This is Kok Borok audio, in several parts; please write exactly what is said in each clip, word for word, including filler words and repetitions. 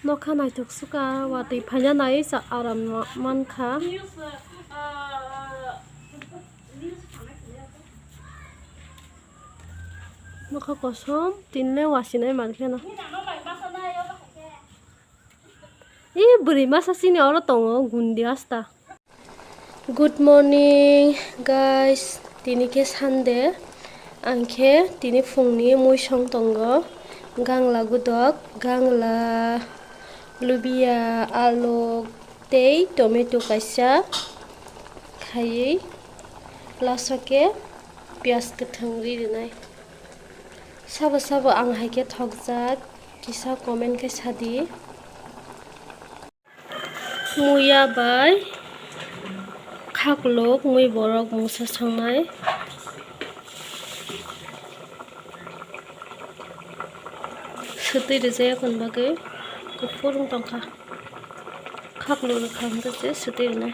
Nokha naithok suka, watwi phaina nai sa aram ma-, mankha. Nokha kosom, tinle wasinai mankheno. Ih, bwrwi masa chini oro tongo, gundi asta. Good morning, guys. Tini khe Sunday. Ang khe tini phungni mui song tongo. Gangla gudok, gangla, lubia, aluk, tei tomato kaisa khaiwi, lasa khe piyaj kwthwng ri rwnai. Sabo sabo ang hai khe thokjak, kisa comment khe sadi. Muya bai khaklok mui borok mungsa sangnai. Swtwi rijak aboni bagwi kuphur wng tongkha. Khaklok rwkha hwnkhe se swtwi rwnai.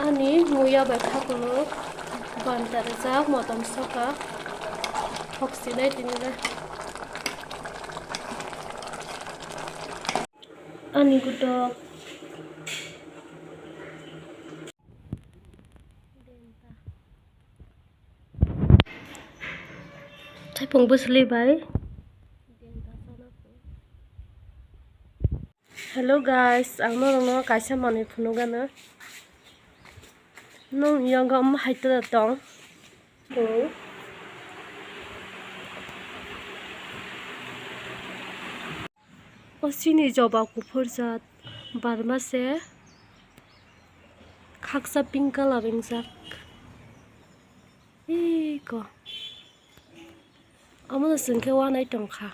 Ani muya bai khaklok banta rijak motom soka. Thoksinai tini le. Ani gudok. Thaipung bwswlwi bai. Hello guys, ang norokno kaisa manwi phunukgano. Nung yango omo hai tong? O chini joba kuphur jat barma se khaksa pink colour wngjak. Iko. Omono chwng khe wanai tongkha.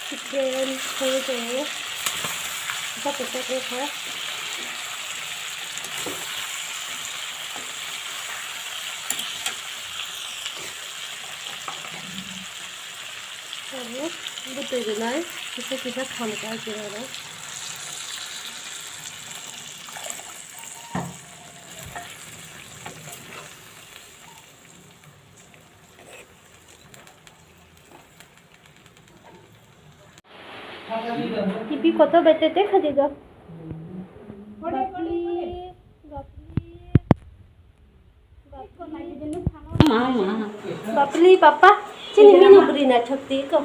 Chicken songwi tongo. Bwkha sak wngkha. Tabuk bwtwi rwnai kisa kisa khamkha chwrairok. Tipi kotor bai tete kha diga. Bapli, bapli. Bapli, papa. Chini mini bwrwi naithok twi ko.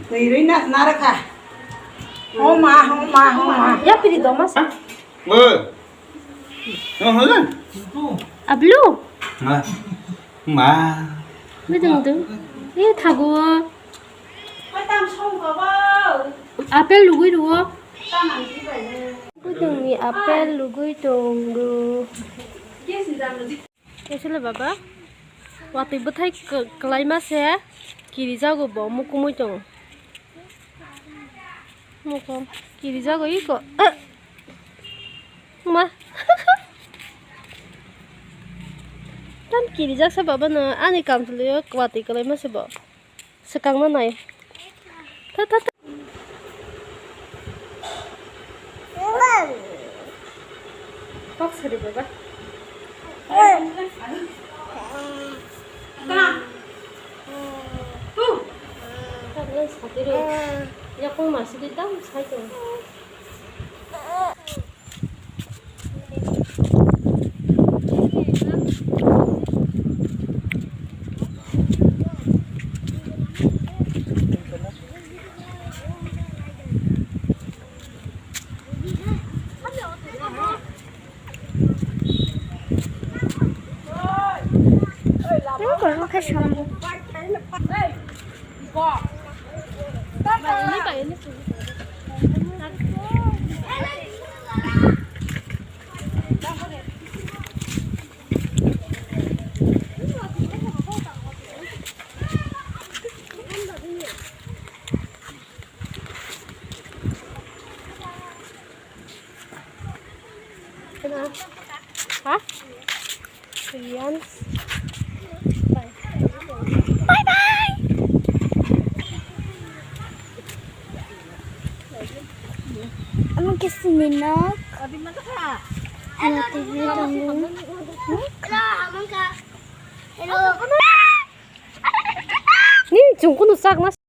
Twi rwi na, na rakha. O ma, o ma, o ma. Ya piri doma sa. Oi. Oh, hala. Ablu. Ma. Ma. Bidung dung. Eh, thago. Apple lugui ruo. Bidung ni apple lugui tongo. Esole baba, watwi bwthai kwlaima se kirijago bo mukumui tongo. Mukum kirijago iko. Ah! Ma. Tam kirijak se baba no ani kamchwlwi watwi kwlaima se bo. Swkangma nai. Tha, tha, tha. Kok sari baba. Tha, tha, sati ro. Yakung masih di tam sai to. Ha? Rian. Bye bye. Amo kisi minok. Hello. Ni Chwng kunu chakna.